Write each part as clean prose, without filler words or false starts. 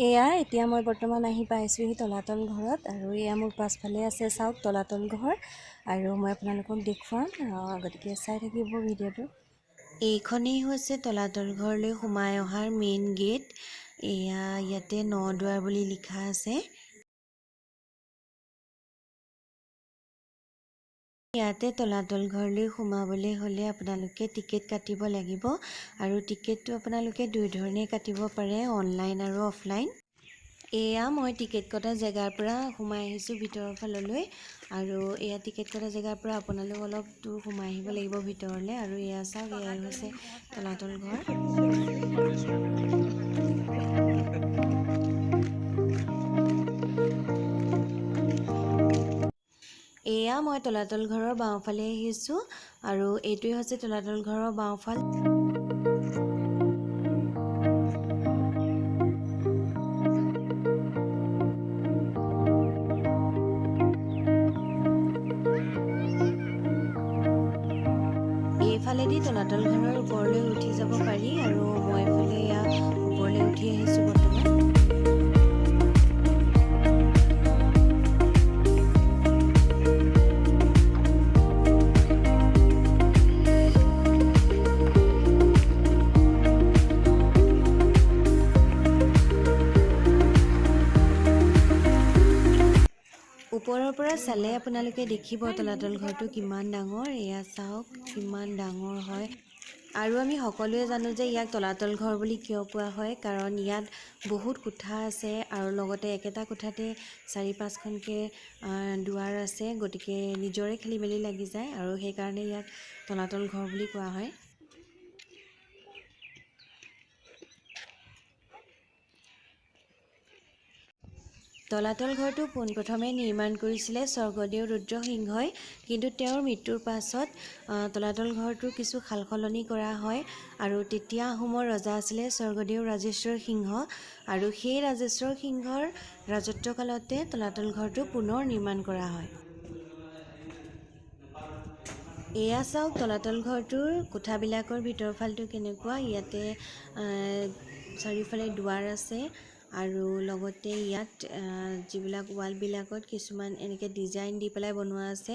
এয়া এতিয়া মই বৰ্তমান আহি পাইছোঁহি তলাতল ঘৰত আৰু এয়া মোৰ পাছফালে আছে চাওক তলাতল ঘৰ আৰু মই আপোনালোকক দেখুৱাম, গতিকে চাই থাকিব ভিডিঅ'টো। এইখনেই হৈছে তলাতল ঘৰলৈ সোমাই অহাৰ মেইন গেট। এয়া ইয়াতে নদুৱাৰ বুলি লিখা আছে। ইয়াতে তলাতল ঘৰলৈ সোমাবলৈ হ'লে আপোনালোকে টিকেট কাটিব লাগিব আৰু টিকেটটো আপোনালোকে দুই ধৰণে কাটিব পাৰে, অনলাইন আৰু অফলাইন। এয়া মই টিকেট কটা জেগাৰ পৰা সোমাই আহিছোঁ ভিতৰৰ ফাললৈ আৰু এয়া টিকেট কটা জেগাৰ পৰা আপোনালোক অলপ দূৰ সোমাই আহিব লাগিব ভিতৰলৈ। আৰু এয়া চাওক, এয়াই হৈছে তলাতল ঘৰ। এয়া মই তলাতল ঘৰৰ বাওঁফালে আহিছোঁ আৰু এইটোৱে হৈছে তলাতল ঘৰৰ বাওঁফাল। এইফালেদি তলাতল ঘৰৰ ওপৰলৈ উঠি যাব পাৰি আৰু মই এইফালে এয়া ওপৰলৈ উঠি আহিছোঁ বৰ্তমান। ওপৰৰ পৰা চালে আপোনালোকে দেখিব তলাতল ঘৰটো কিমান ডাঙৰ। এয়া চাওক কিমান ডাঙৰ হয়। আৰু আমি সকলোৱে জানো যে ইয়াক তলাতল ঘৰ বুলি কিয় কোৱা হয়, কাৰণ ইয়াত বহুত কোঠা আছে আৰু লগতে একেটা কোঠাতে চাৰি পাঁচখনকৈ দুৱাৰ আছে, গতিকে নিজৰে খেলি মেলি লাগি যায় আৰু সেইকাৰণে ইয়াক তলাতল ঘৰ বুলি কোৱা হয়। তলাতল ঘৰটো পোনপ্ৰথমে নিৰ্মাণ কৰিছিলে স্বৰ্গদেউ ৰুদ্ৰসিংহই, কিন্তু তেওঁৰ মৃত্যুৰ পাছত তলাতল ঘৰটোৰ কিছু সালসলনি কৰা হয় আৰু তেতিয়া আহোমৰ ৰজা আছিলে স্বৰ্গদেউ ৰাজেশ্বৰ সিংহ আৰু সেই ৰাজেশ্বৰ সিংহৰ ৰাজত্বকালতে তলাতল ঘৰটো পুনৰ নিৰ্মাণ কৰা হয়। এয়া চাওক তলাতল ঘৰটোৰ কোঠাবিলাকৰ ভিতৰৰ ফালটো কেনেকুৱা। ইয়াতে চাৰিওফালে দুৱাৰ আছে আৰু লগতে ইয়াত যিবিলাক ৱালবিলাকত কিছুমান এনেকৈ ডিজাইন দি পেলাই বনোৱা আছে,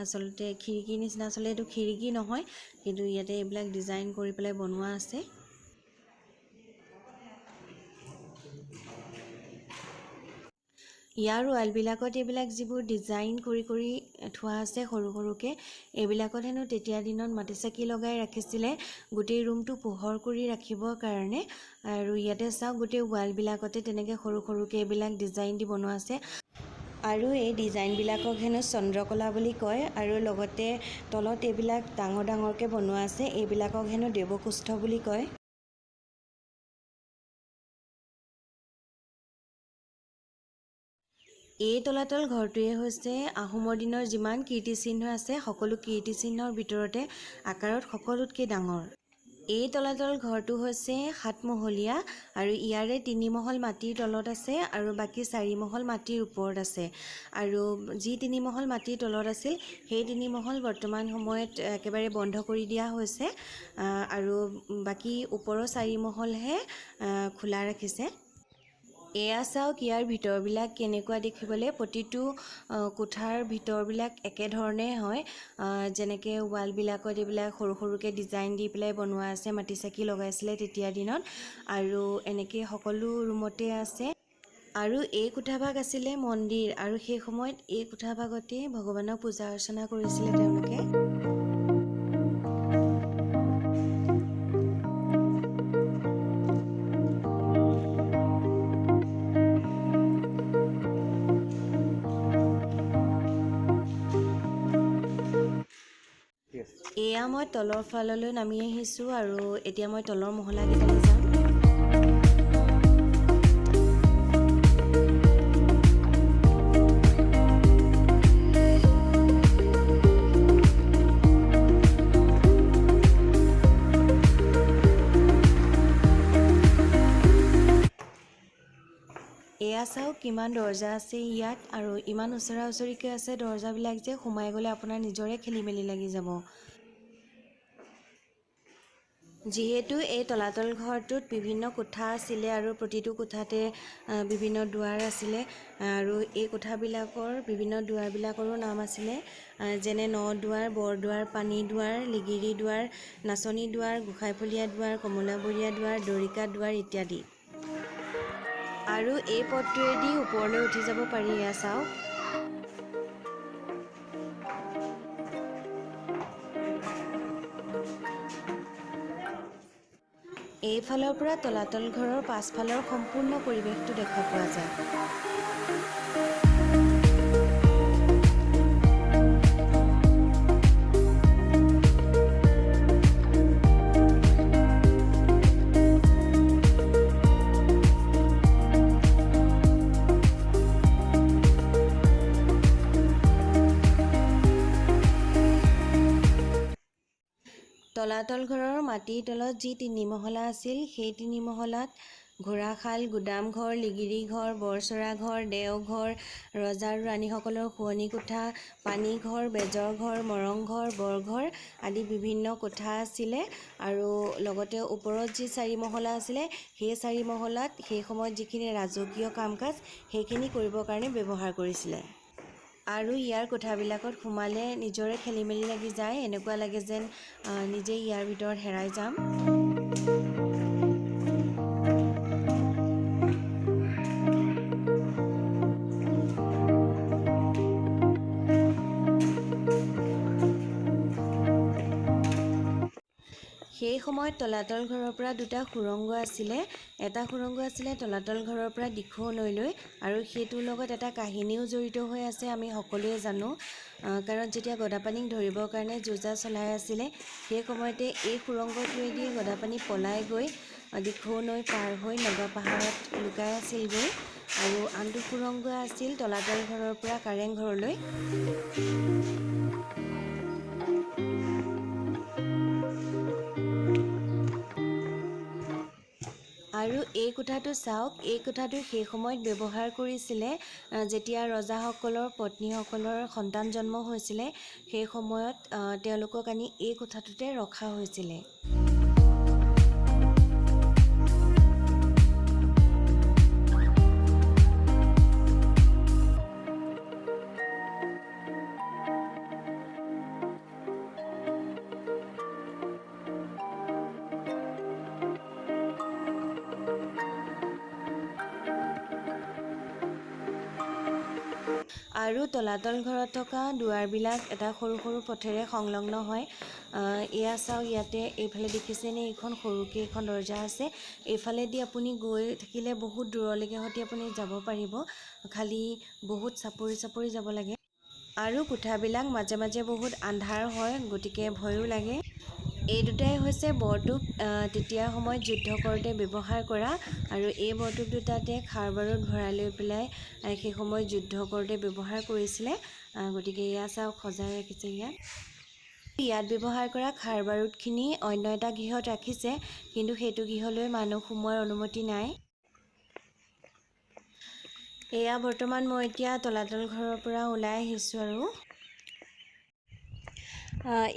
আচলতে খিৰিকীৰ নিচিনা, আচলতে এইটো খিৰিকী নহয় কিন্তু ইয়াতে এইবিলাক ডিজাইন কৰি পেলাই বনোৱা আছে। ইয়াৰ ৱালবিলাকত এইবিলাক যিবোৰ ডিজাইন কৰি কৰি থোৱা আছে সৰু সৰুকৈ, এইবিলাকত হেনো তেতিয়া দিনত মাটি চাকি লগাই ৰাখিছিলে গোটেই ৰুমটো পোহৰ কৰি ৰাখিবৰ কাৰণে। আৰু ইয়াতে চাওক গোটেই ৱালবিলাকতে তেনেকৈ সৰু সৰুকৈ এইবিলাক ডিজাইন দি বনোৱা আছে আৰু এই ডিজাইনবিলাকক হেনো চন্দ্ৰকলা বুলি কয়। আৰু লগতে তলত এইবিলাক ডাঙৰ ডাঙৰকৈ বনোৱা আছে, এইবিলাকক হেনো দেৱকোষ্ঠ বুলি কয়। এই তলাতল ঘৰটোৱে হৈছে আহোমৰ দিনৰ যিমান কীৰ্তিচিহ্ন আছে সকলো কীৰ্তিচিহ্নৰ ভিতৰতে আকাৰত সকলোতকৈ ডাঙৰ। এই তলাতল ঘৰটো হৈছে সাতমহলীয়া আৰু ইয়াৰে তিনি মহল মাটিৰ তলত আছে আৰু বাকী চাৰি মহল মাটিৰ ওপৰত আছে। আৰু যি তিনি মহল মাটিৰ তলত আছিল সেই তিনি মহল বৰ্তমান সময়ত একেবাৰে বন্ধ কৰি দিয়া হৈছে আৰু বাকী ওপৰৰ চাৰি মহলহে খোলা ৰাখিছে। এয়া চাওক ইয়াৰ ভিতৰবিলাক কেনেকুৱা দেখিবলৈ, প্ৰতিটো কোঠাৰ ভিতৰবিলাক একেধৰণে হয়, যেনেকৈ ৱালবিলাকত এইবিলাক সৰু সৰুকৈ ডিজাইন দি পেলাই বনোৱা আছে, মাটি চাকি লগাইছিলে তেতিয়াৰ দিনত আৰু এনেকৈ সকলো ৰুমতে আছে। আৰু এই কোঠাভাগ আছিলে মন্দিৰ আৰু সেই সময়ত এই কোঠাভাগতেই ভগৱানক পূজা অৰ্চনা কৰিছিলে তেওঁলোকে। এয়া মই তলৰ ফাললৈ নামি আহিছোঁ আৰু এতিয়া মই তলৰ মহলাকেইটালৈ যাম। এয়া চাওক কিমান দৰ্জা আছে ইয়াত আৰু ইমান ওচৰা ওচৰিকৈ আছে দৰ্জাবিলাক যে সোমাই গ'লে আপোনাৰ নিজৰে খেলি মেলি লাগি যাব। যিহেতু এই তলাতল ঘৰটোত বিভিন্ন কোঠা আছিলে আৰু প্ৰতিটো কোঠাতে বিভিন্ন দুৱাৰ আছিলে আৰু এই কোঠাবিলাকৰ বিভিন্ন দুৱাৰবিলাকৰো নাম আছিলে, যেনে নদুৱাৰ, বৰদুৱাৰ, পানী দুৱাৰ, লিগিৰী দুৱাৰ, নাচনী দুৱাৰ, গোসাঁইফলীয়া দুৱাৰ, কমলাবৰীয়া দুৱাৰ, দৰিকা দুৱাৰ ইত্যাদি। আৰু এই পথটোৱেদি ওপৰলৈ উঠি যাব পাৰি। এয়া চাওক। এইফালৰ পৰা তলাতল ঘৰৰ পাছফালৰ সম্পূৰ্ণ পৰিৱেশটো দেখা পোৱা যায়। তলাতল ঘৰৰ মাটিৰ তলত যি তিনিমহলা আছিল, সেই তিনিমহলাত ঘোঁৰাশাল, গুদামঘৰ, লিগিৰী ঘৰ, বৰচৰা ঘৰ, দেওঘৰ, ৰজা আৰু ৰাণীসকলৰ শোৱনি কোঠা, পানীঘৰ, বেজৰ ঘৰ, মৰংঘৰ, বৰঘৰ আদি বিভিন্ন কোঠা আছিলে। আৰু লগতে ওপৰত যি চাৰি মহলা আছিলে, সেই চাৰি মহলাত সেই সময়ত যিখিনি ৰাজকীয় কাম কাজ সেইখিনি কৰিবৰ কাৰণে ব্যৱহাৰ কৰিছিলে। আৰু ইয়াৰ কোঠাবিলাকত সোমালে নিজৰে খেলি মেলি লাগি যায়, এনেকুৱা লাগে যেন নিজে ইয়াৰ ভিতৰত হেৰাই যাম। সেই সময়ত তলাতল ঘৰৰ পৰা দুটা সুৰংগ আছিলে। এটা সুৰংগ আছিলে তলাতল ঘৰৰ পৰা দিখৌ নৈলৈ, আৰু সেইটোৰ লগত এটা কাহিনীও জড়িত হৈ আছে, আমি সকলোৱে জানো। কাৰণ যেতিয়া গদাপাণিক ধৰিবৰ কাৰণে যো-জা চলাই আছিলে, সেই সময়তে এই সুৰংগটোৱেদি গদাপাণি পলাই গৈ দিখৌ নৈ পাৰ হৈ নগা পাহাৰত লুকাই আছিলগৈ। আৰু আনটো সুৰংগ আছিল তলাতল ঘৰৰ পৰা কাৰেং ঘৰলৈ। আৰু এই কোঠাটো চাওক, এই কোঠাটো সেই সময়ত ব্যৱহাৰ কৰিছিলে যেতিয়া ৰজাসকলৰ পত্নীসকলৰ সন্তান জন্ম হৈছিলে, সেই সময়ত তেওঁলোকক আনি এই কোঠাটোতে ৰখা হৈছিলে। আৰু তলাতল ঘৰত থকা দুৱাৰবিলাক এটা সৰু সৰু পথেৰে সংলগ্ন হয়। এয়া চাওক, ইয়াতে এইফালে দেখিছেনে এইখন সৰুকৈ এখন দৰ্জা আছে। এইফালেদি আপুনি গৈ থাকিলে বহুত দূৰলৈকে সতি আপুনি যাব পাৰিব, খালি বহুত চাপৰি চাপৰি যাব লাগে। আৰু কোঠাবিলাক মাজে মাজে বহুত আন্ধাৰ হয়, গতিকে ভয়ো লাগে। এই দুটাই হৈছে বৰটোপ, তেতিয়াৰ সময়ত যুদ্ধ কৰোঁতে ব্যৱহাৰ কৰা। আৰু এই বৰটোপ দুটাতে খাৰ বাৰুদ ভৰাই লৈ পেলাই সেই সময়ত যুদ্ধ কৰোঁতে ব্যৱহাৰ কৰিছিলে। গতিকে এয়া চাওক, সজাই ৰাখিছে ইয়াত। ইয়াত ব্যৱহাৰ কৰা খাৰ বাৰুদখিনি অন্য এটা গৃহত ৰাখিছে, কিন্তু সেইটো গৃহলৈ মানুহ সোমোৱাৰ অনুমতি নাই। এয়া বৰ্তমান মই এতিয়া তলাতল ঘৰৰ পৰা ওলাই আহিছোঁ। আৰু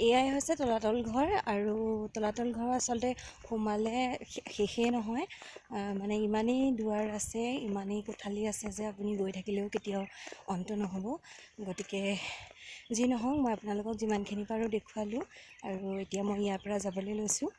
এয়াই হৈছে তলাতল ঘৰ। আৰু তলাতল ঘৰ আচলতে সোমালে শেষেই নহয়, মানে ইমানেই দুৱাৰ আছে, ইমানেই কোঠালি আছে যে আপুনি গৈ থাকিলেও কেতিয়াও অন্ত নহ'ব। গতিকে যি নহওক, মই আপোনালোকক যিমানখিনি পাৰোঁ দেখুৱালোঁ। আৰু এতিয়া মই ইয়াৰ পৰা যাবলৈ লৈছোঁ।